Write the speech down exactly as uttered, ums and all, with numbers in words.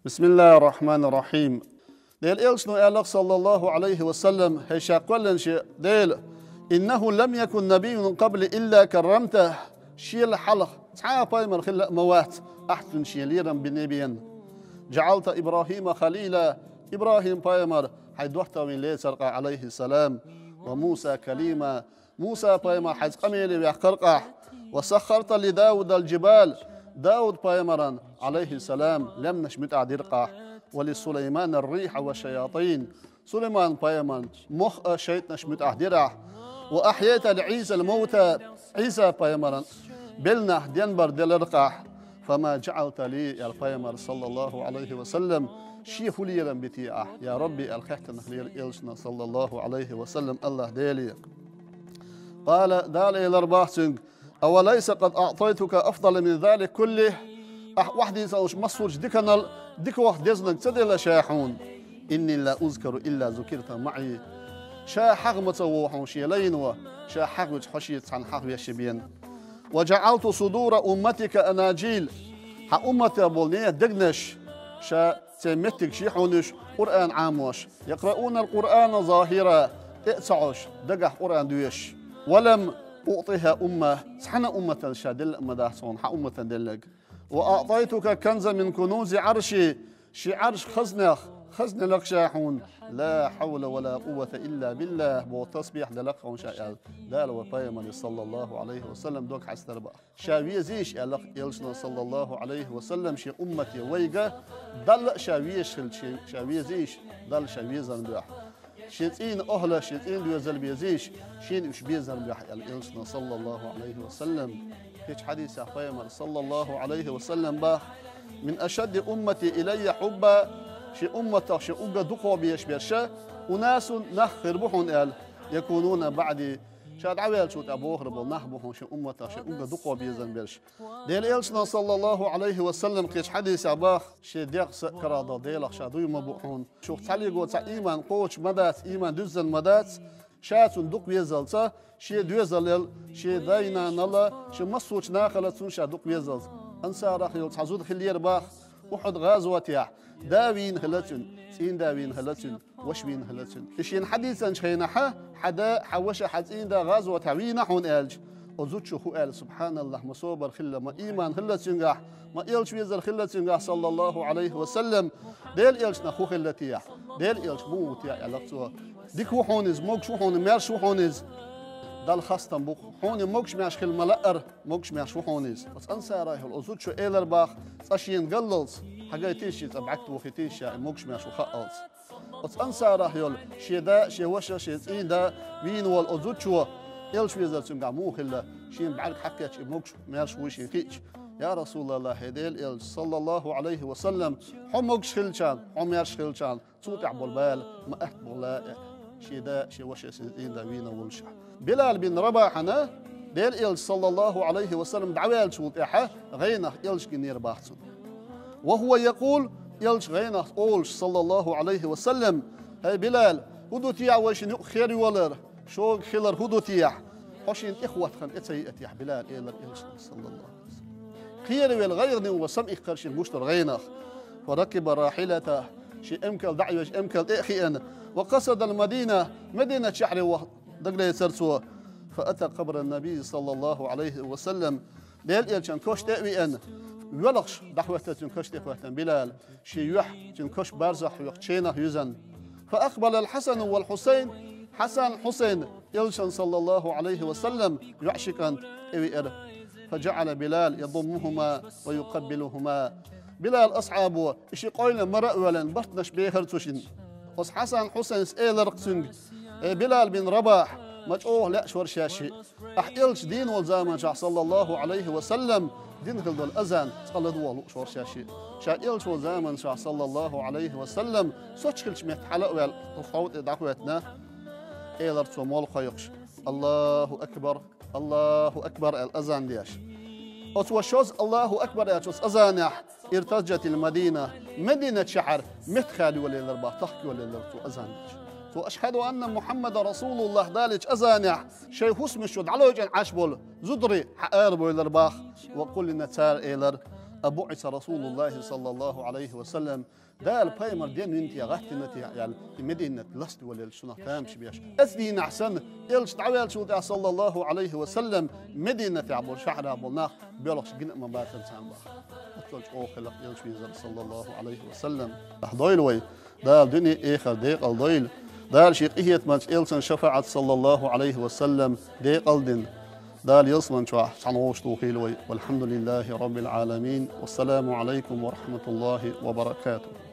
بسم الله الرحمن الرحيم. Дела элчано аьлар, саллаллаху Ӏалайхи ва саллам, хӀай ша кхоьллинча Дела: إنه لم يكن نبي قبلي إلا كرمته. Шел хьалха цхьа а пайхамар хилла а ма вац, ахь цунна шен лерам бина бен. جعلت إبراهيم خليلا. ИбрахӀим пайхамар хьай доттагӀа вина лецар-кх, Ӏалайхи салам, وموسى كليما. Муса пайхамар хьайца къамеле ваьккхар-кх ахь. وسخرت لداود الجبال. Дауд пайхамарна, Ӏалайхи салам, лаьмнаш муьтӀахь дир-кх ахь. ولسليمان الريح والشياطين. Сулайман пайхамарна мох а, шайтӀанаш муьтӀахь дир ахь. وأحييت لعيسى الموتى. Ӏийса пайхамарна белла нах денбар делар-кх ахь. فما جعلت لي, аьлар пайхамара, саллаллаху Ӏалайхи ва саллам, шен фу лерам битий ахь, я Рабби, аьлар хаьттинарг лела элчано, саллаллаху Ӏалайхи ва саллам, АллахӀ Деле. قال, Дала элар-бах цуьнга: أوليس قد أعطيتك أفضل من ذلك كله؟ Ахь охьадийцалуш массарча диканал дикох дезаниг ца делла ша хьуна? إني لا أذكر إلا ذكرت معي. Ша хьагӀ ма ца во хьуна шен лайно, ша хьагӀ вича хьо шеца цхьана хьагӀ веш я бен. وجعلت صدور أمتك أناجيل. Хьан умматах болу нехан дегнаш ша церан меттигаш йи хьуна уьш, Къуръан Ӏамош. يقرؤون القرآن ظاهرا, тӀе а ца Ӏаш, дагахь Къуръан доьшуш. ولم أعطها أمة, цхьана а умматана ша делла а ма дац хьуна хьан умматана делларг. وأعطيتك كنزا من كنوز عرشي, шен Ӏаршан хазнех хазна делла-кх ша хьуна. لا حول ولا قوة إلا بالله, боху тасбихь делла-кх хьуна ша, аьлла, Дала вайн пайхамаре, саллаллаху Ӏалайхи ва саллам, дог хьаьстар-бах. Ша везийша, аьлла-кх элчано, саллаллаху Ӏалайхи ва саллам, шен уммате вайга, Далла а ша везаш хилча, ша везийша, Далла ша везарна дуьхьа. Шен цӀийнан охӀла, шен цӀийнан доьзал безийша, шена уьш безарна дуьхьа, аьлла элчано, саллаллаху Ӏалайхи ва саллам. Кхечу хьадисехь пайхамара, саллаллаху Ӏалайхи ва саллам, бах: من أشد أمتي إلي حبا, шен умматах шен уггар дукхох безаш берш, أناس, нах хир бу хьуна, аьлла, يكونون بعدي, ша дӀаваьллачул тӀаьхьа бохур болу нах бу хьуна шен умматах шен уггар дукхох безарна берш. Дела элчано, саллаллаху Ӏалайхи ва саллам, кхечу хьадисехь бах: шен дегӀ, са а карах долу Делах ша дуй ма бу хьуна. Шух цхьаллиго цхьа ийман кхочуш ма дац, ийман дуьззина ма дац, ша цунна дукха везалца, шен доьзалел, шен дай-нанал, шен массочу нахал цунна ша дукха везалца. Ансарах йолу цхьа зуда хиллера-бах Ухьуд гӀазотехь. Да вийна хилла цуьнан, цӀийнда вийна хилла цуьнан, ваша вийна хилла цуьнан. И шена хьадийцинчу хенахь, хьан да, хьан ваша, хьан цӀийнда гӀазотехь вийна хьуна аьлча, оцу зудчо хӀун аьлла: «СубхьаналлахӀ, ма собар хилла, ма ийман хилла цуьнгахь, ма элча везар хилла цуьнгахь, саллаллаху Ӏалайхи ва саллам, Делан элчанах хӀун хилла техьа? Делан элча муха ву техьа?» — аьлла цо. «Дика ву хьуна иза, могуш ву хьуна, маьрша ву хьуна иза. Далла хастам бу-кх. Хьуна и могуш-маьрша хила ма лаьара, могуш-маьрша ву хьуна иза». Оцу ансарехь йолу оцу зудчо элира-бах, цкъа шена галлалц: «Хьагайтийша, цкъа бӀаьрг тохийтийша ша, и могуш-маьрша ву хаалц». Оцу ансарехь йолу шен да, шен ваша, шен цӀийнда вийна волу оцу зудчо, элча везар цуьнгахь муха хилла, шена бӀаьрг хьакхетча, и могуш-маьрша вуй шена хиъча: «Я РасулаллахӀ, хӀай Делан элча, саллаллаху Ӏалайхи ва саллам, хьо могуш хилчарна, хьо маьрша хилчарна, цул тӀаьхьа болу бала ма атта боху ла», — аьлла, шен да, шен ваша, шен цӀийнда вийна волушехь. Билал бин Рабахьана Делан элча, саллаллаху Ӏалайхи ва саллам, дӀаваьллачул тӀаьхьа гӀенах элча гинера-бах цунна. «وهو يقول», элча гӀенах олуш, саллаллаху Ӏалайхи ва саллам: «ХӀай Билал, хӀун ду техьа вай шина юкъа хер йолар, шога хилар хӀун ду техьа? Хьо шена тӀехӀоттахана тӀе ца йиа техьа, Билал», — элира элчано, саллаллаху Ӏалайхи ва саллам. Кхеравелла гӀайгӀане ван самаиккхира шена гуш дара гӀенах. «فركب راحلته», шен эмкал дӀа а веш, эмкал тӀе а хиъна, «وقصد المدينة», Мединат шахьаре ваха дагалецира цо. «فأتى قبر النبي صلى الله عليه وسلم», Делан элчан каш тӀе а веана, воьлхуш дӀахӀоьттира цуьнан каш тӀе хӀоьттина Билал. Шен юьхь, цуьнан каш барзах хьоькхучу ченах юьзна. «فأقبل الحسن والحسين», Хьасан, Хьусайн, элчан, саллаллаху Ӏалайхи ва саллам, йоӀ ши кӀант тӀевеара. «فجعل بلال يضمهما ويقبلهما». Билал асхьабо и ши къойлан мара а воьллина, бартанаш бехира цу шина. Оцу Хьасан, Хьусайнас элира-кх цуьнга: «Э, Билал бин Рабахь, ма чӀогӀа лаьаш вара шаьш шиъ. Ахь элча дийна волу заманчохь, саллаллаху Ӏалайхи ва саллам, дина хилла долу азан цкъа ладогӀа лууш вара шаьш шиъ. Ша элча волу заманчохь, саллаллаху Ӏалайхи ва саллам, со чу хиллачу метте хьала а ваьлла, хьо тӀе дӀахӀоьттина», — элира цо молла кхойкхуш: «АллахӀу акбар, АллахӀу акбар», — аьлла азан деш. Оцу шозза «АллахӀу акбар» аьллачу оцу азанехь «ارتجت المدينة», Мединат шахьар меттахъяла йолаелира-бах, тахка йолаелира цо азан дича. Цо: «أشهد أن محمدا رسول الله» далийча азанехь, шайн хӀусамаш чу дӀалойчӀина Ӏаш болу зударий хьаара бойлира-бах. Ва къулина, цара элира: أبعث رسول الله صلى الله عليه وسلم, Дала пайхамар денна вина те, гӀаттина те аьлла, и Мединат ласта валелча шунах тамаш беш. Оцу дийнахь санна, Элча дӀаваьллачул тӀаьхьа, саллаллаху Ӏалайхи ва саллам, Мединатехь болу шахьарахь болу нах боьлхуш гина а ма бацара царна боху. Оццул чӀогӀа хилла Элча везар, саллаллаху Ӏалайхи ва саллам. Дойла вай, Дала дуьне а, эхар декъал дойла. Дала шен къинхетамца Элчан шафаӀат, саллаллаху Ӏалайхи ва саллам, декъал дина. Дала ялсамани чохь цхьаьна вовшах тухийла вай. والحمد لله رب العالمين. والسلام عليكم ورحمة الله وبركاته.